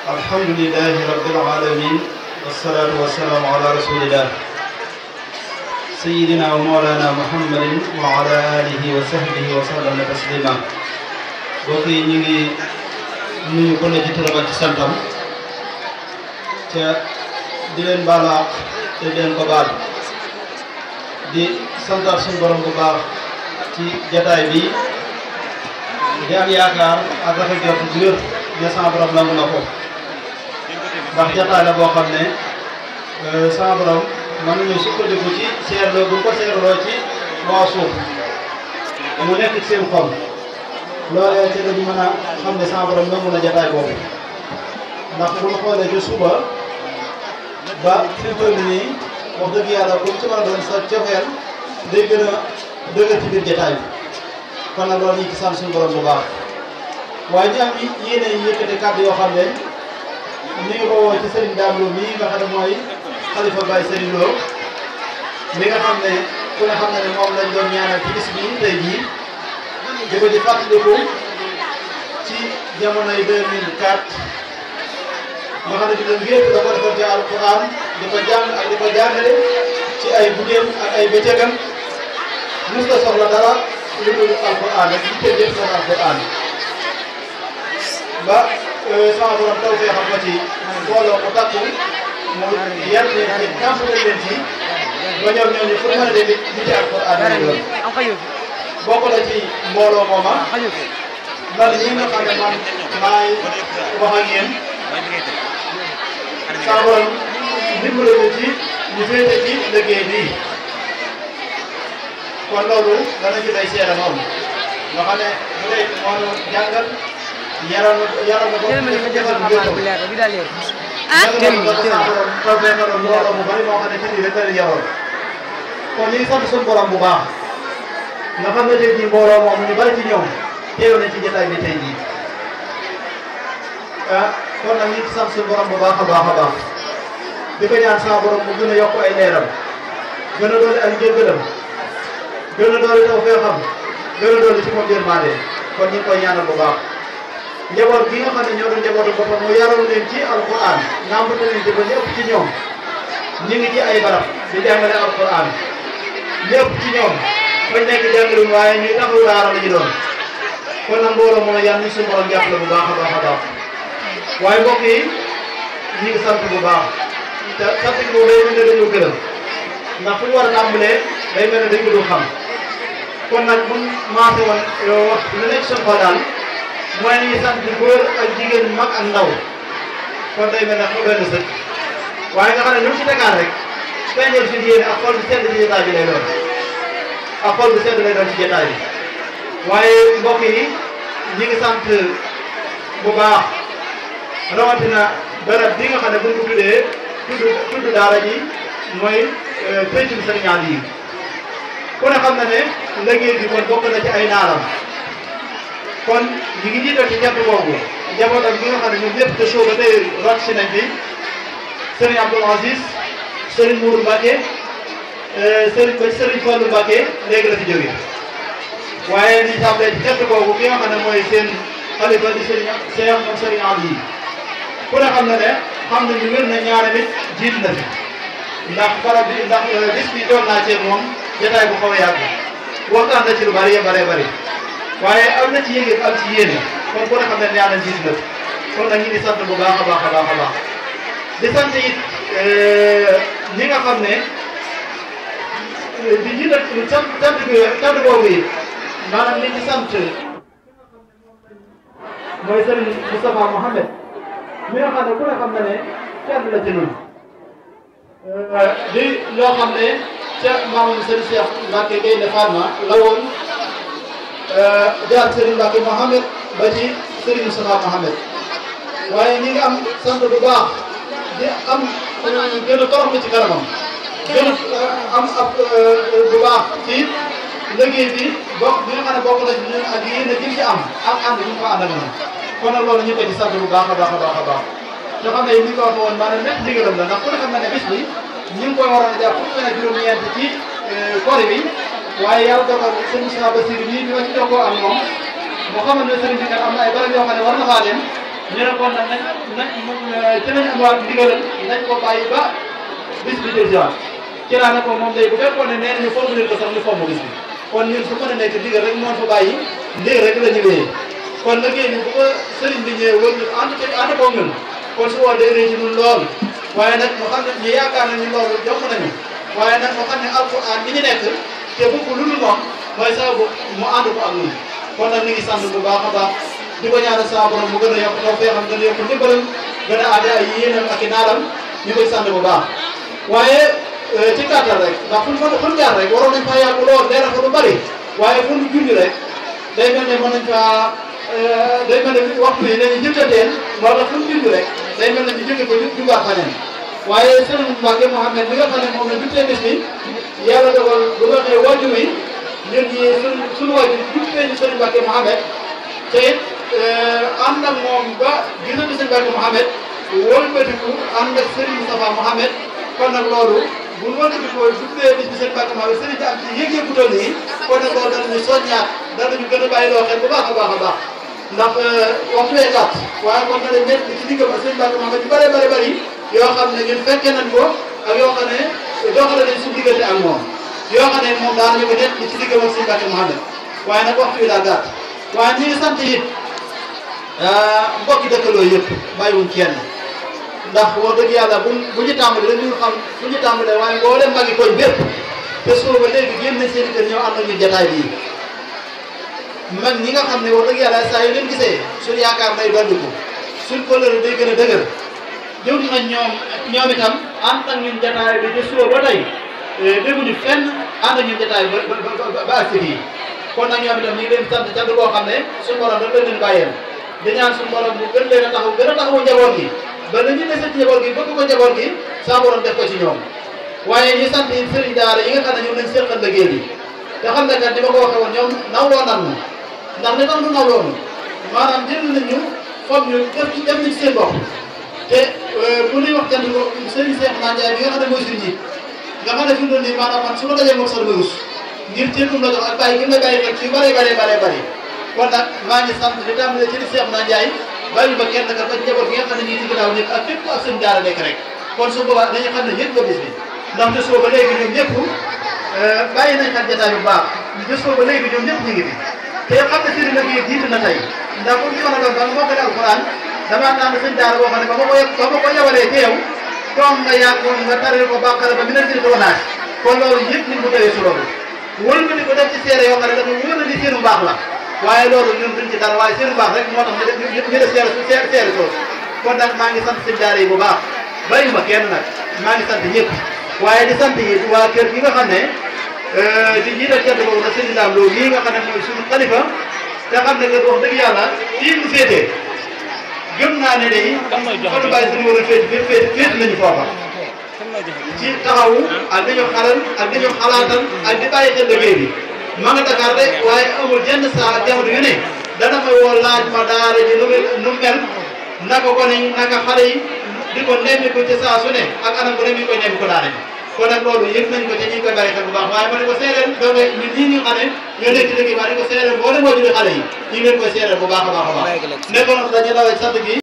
alhamdulillahi rabbil alamin wassalatu wassalamu ala rasulillah sayyidina wa mawlana muhammadin wa ala alihi wa sahbihi wa sallama taslima bokk yi ñu ngi nuyu ko ne ci turam ak ci santam ca di leen baalu àq te di leen ko baal di santaat suñu borom bu baax ci jataay bi di am yaakaar ak rafet jot bu wér ne sama borom nangu na ko ndax jataay la boo xam ne sama borom mën nañu sukkandiku ci seerloo bu ko seerloo ci waa suuf mu nekk ci seen xol loolee ci lañu mën a xam ne sama borom nangu na jataay boobu ndax bu ñu xoolee ci suba ba fi mu toll nii wax dëgg yàlla comme ci mën a doon sa cofeel day gën a dëgër ci biir jataay bi kon nag loolu ñu ci sant suñu borom bu baax waaye ñu am yéene yëkkati kàddu yoo xam ne ni nga ko woo ci Serigne Dame Lo mii nga xam ne mooy xalifa Baye Serigne Lo mi nga xam ne ku ne xam ne moom lañ doon ñaanal ci bis bii tey jii di ko di fàttaliku ci jamonoy 2004 nga xam ne di leen yëpp da ko defal ci alquran di ko jàng ak di ko jàngale ci ay guddeem ak ay bëccëgam mos la soxla dara lu dul alquran rek li tey jëf soxla alquran ba sama borom taw fee xam ko ci mbooloo mu takku mu yar leen ci nàmpale leen ci ba ñoom ñooñu fu mën a dem it li ci alquran la doon bokk na ci mbooloo mooma man ñi nga xam ne man maay wax ak yéen sama borom dimbale ñu ci ñu féete ci liggéey bii kon loolu dana ci day seere moom nga xam ne bu dee moo jàngal yaram na ko mbooloo mu bari moo xam ne ci lii rek la yaroon kon ñu ngi sant suñu borom bu baax nga xam ne tey jii mbooloo moom ñu bari ci ñoom teew nañ ci jotaay bi tey jii ah kon nag ñu ngi sant suñu borom bu baax a baax a baax di ko ñaan sama borom mu gën a yokk ay leeram gën a doole ak njëggalam gën a doole taw fee xam gën a doole ci moom yërmande kon ñu ngi koy ñaanal bu baax njaboot gi nga xam ne ñoo doon njabootu boppam mu yaroon leen ci alquran nàmbate leen ci ba ñëpp ci ñoom ñu ngi ci ay barab di jàngale alquran ñëpp ci ñoom fañ nekk jàngaluñ waaye ñuy taxawu daara la ñu doon kon nag mbooloo moom yàlla ñu suñu borom jàppale bu baax a baax a baax waaye mbokk yi ñu ngi sant bu baax te sant gi boobu day mel ne dañoo gërëm ndax fu ñu war a tàmbalee day mel ne dañ ko dul xam kon nag buñ maase woon wax lu nekk suñu xol daal mooy nañu sant góor ak jigéen mag ak ndaw kon day mel ne xol benn sëkk waaye nga xam ne lu mu ci tegaat rek feeñal suñu yéene ak xol bi sedd ci jotaay bi lay doon ak xol bi sedd lay doon ci jotaay bi waaye mbokk yi ñi ngi sant bu baax rawatina barab bi nga xam ne bu ñu ko tuddee tudd daara ji mooy pencum Serigne Aliou yi ku ne xam na ne liggéey bi kon bokk na ci ay naaram kon ñu ngi jiital ci ñett boobu njabootam bi nga xam ne ñoom ñëpp te show ba tey rot si nañ fi Serigne Abdoul Aziz Serigne Mourou Mbacke Serigne Fallou Mbacke léegi la fi jógee waaye ni tàmbalee ci ñett boobu ki nga xam ne mooy seen xalifa di Serigne Cheikh moom Serigne Aliou yi ku ne xam na ne xam nañu wér na ñaari nit jiit na fi ndax barab bi ndax bis bi doon naa cee moom jotaay bu xaw a yàgg waxtaan na ci lu bari bari waaye am na ci yëg am ci yéene kon ku ne xam ne ñaari jiit na kon nag ñu ngi sant bu baax a baax a baax a baax di sant it ñi nga xam ne di jiital sant boobu it maanaam li ci sant mooy Serigne Moustapha Mohamed mi nga xam ne ku ne xam na ne kenn la ci ñun di loo xam ne ca maamam Serigne Cheikh Mbacke Gaynde Fatma la woon jaar Serigne Mbacke Mohamed ba ci Serigne Moustapha Mohamed waaye ñi ngi am sant bu baax di am gën a toroxlu ci kanamam gën a am ab bu baax ci liggéey bi bokk bi nga xam ne bokk na ci ñun ak yéen a jëm ci am ak ànd ñu ko ànd ak ñun kon nag loolu ñu ko ci sant bu baax a baax a baax a baax te xam ne ni ko waxee woon maanaam lépp ndigalam la ndax ku ne xam na ne bis bi ñu ngi koy waroon a jàpp fukki fan ak juróom-ñeent ci kori bi waaye yàlla dogal sëñ Moussa Bassirou nii bi ma ci jokkoo ak moom mu xamal ne sëriñ bi kat am na ay barab yoo xam ne war na faa dem ñu ne kon nag ci lañ amaat ndigalal nañ ko bàyyi ba bis bi jël jiwaat ci laa ne ko moom day bu fekkoon ne nee nañu formuler ko sax ñu fomm bis bi kon ñun su mën a nekk ndigal rek moon fa bàyyi ndigal rek la ñu wéyee kon liggéey bi bu ko sëriñ bi ñëwee wër ñu ànd ko ñun kon su woo day rëy ci ñun lool waaye nag mu xam ne ñu yaakaar nañu loolu jomb nañu waaye nag mu xam ne alquran bi ñu nekk te bëgg lu dul moom mooy sababu mu ànd ko ak ñun kon nag ñu ngi sant bu baax a baax di ko ñaanal sa borom mu gën a yokk taw feexam gën a yokk ndimbalam gën a aade ay yéenam ak i naalam ñu koy sant bu baax waaye ci gàttal rek ndax fu ñu jaar rek waroon nañ faa yàgg lool leeral ko lu bari waaye fu ñu julli rek day mel ne mën nañ faa day mel ne waxtu yi dañuy jëkkanteel loolu fu ñu julli rek day mel ne ñu jóge ko jugaat faneen waaye sëriñ Mbacke Mouhamed mi nga xam ne moom la juttee bis bi yàlla dogal bu nga xëy wàjju wi ñun ñi suñu wàjju juttee ñu sëriñ Mbacke Mouhamed te it ànd ak moom ba gisatu sëriñ Mbacke Mouhamed wëlbatiku ànd ak sëriñ Moustapha Mouhamed kon nag loolu bu ñu wëlbatikoo juttee bis bi sëriñ Mbacke Mouhamed sëriñ bi am ci yëg-yëg bu toll nii kon nag loolu danañu soññaat danañu gën a bàyyi loo xel bu baax a baax a baax ndax waxtu wee gàtt waaye kon na nekk ci diggam ak sëriñ Mbacke Mouhamed yu bëree bëri yoo xam ne ñun fekkee nañ ko ak yoo xam ne doxale nañ suñu diggante ak moom yoo xam ne moom daanañu ko nekk ci diggam ak sëriñ Mbacke Mouhamed waaye nag waxtu wi daa gàtt waaye ñu ngi sant it mbokki dëkkaloo yëpp bàyyiwuñ kenn ndax wax dëgg yàlla bu ñu tàmbalee dañu xam fu ñu tàmbalee waaye mboolem magi koñ bépp te suba ba léegi génn nañ seen kër ñëw ànd ak ñu jataay bii mag ñi nga xam ne wax dëgg yàlla saa yu leen gisee suñu yaakaar day dolliku suñ kóllëre day gën a dëgër jëw nañ ñoom itam ànd ak ñun jataay bi te suba ba tey dégguñu fenn ànd ak ñun jataay ba agsi fii kon nag ñoom itam ñu ngi leen sant cant boo xam ne suñu borom da leen bàyyeel di ñaan suñu borom mu gën leen a taxawu njaboot gi ba la ñu dese ci njaboot gi bëgg ko njaboot gi saa borom def ko ci ñoom waaye ñu sant sëriñ daara yi nga xam ne ñoom lañ seqal liggéey bi te xam ne kat ni ma ko waxee woon ñoom nawloo nan ndax li tax nu nawloo maanaam jël nañu foog ñu def nañ ci seen bopp te bu ñuy wax cant ko sëriñ Cheikh Ndiaye bi nga xam ne mooy suñu njiit nga xam ne fi mu doon nii maanaam man su ma dajee moom sax damay rus ngir ceebum la jox ak bàyyi gi nga bàyyi xel ci bëree kon nag maa ngi sant di tàmbalee ci Cheikh Ndiaye bàyyi ba kenn kat ba njaboot gi nga xam ne ñii ci ginnaaw ñëpp ak fépp ak seen daara nekk rek kon su boobaa dañuy xam ne yëpp ba bis bi ndaxte soo ba léegi ñoom ñëpp bàyyi nañ xel jotaay bu baax ñu soo ba léegi ñoom ñëpp ñu ngi fi te xam ne seen liggéey jiitu na tey ndax comme ñu mën a doon ba moo koy alxuraan damaa tànn seen daara boo xam ne ba ma ko yawalee ci yow toog nga yàggoon nga taril ko bàqara ba mi na jël wanaas kon loolu yëpp nit bu tawee su loolu wóolu nga ni ko def ci seere yoo xam ne dafa wóor na ni seenu baax la waaye loolu ñun duñ ci dara waaye seenu baax rek moo tax ñu def seere soosu kon nag maa ngi sant seen daara yi bu baax bàyyi ma kenn nag maa ngi sant ñëpp waaye di sant yi waa kër gi nga xam ne di jiital cant boobu nag sëñ Lam Lo mii nga xam ne mooy suñu xalifa te xam ne que wax dëgg yàlla fii mu féetee gëm naa ne day kon bàyyi suñu war a féet nañu foofa ci taxawu ak dañu xalal ak dañu xalaatal ak di bàyyi xel liggéey bi ma nga Dakar rek waaye amul jenn saa ak jamono yu ne dana may woo laaj ma daara ji nu mel naka gone yi naka xale yi di ko nemmi ko ci saa su ne ak anam bu ne mi koy nemmi ko daara ji kon nag loolu yëg nañ ko te ñu ngi koy bàyyi xel bu baax waaye ma ne ko seereel donc ñun ñii ñu xam ne ñoo nekk ci liggéey waaye di ko seereel boo leen moo jëlee xale yi ñu ngi leen koy seereel bu baax a baax a baax nekkoon dañu lawee sant gi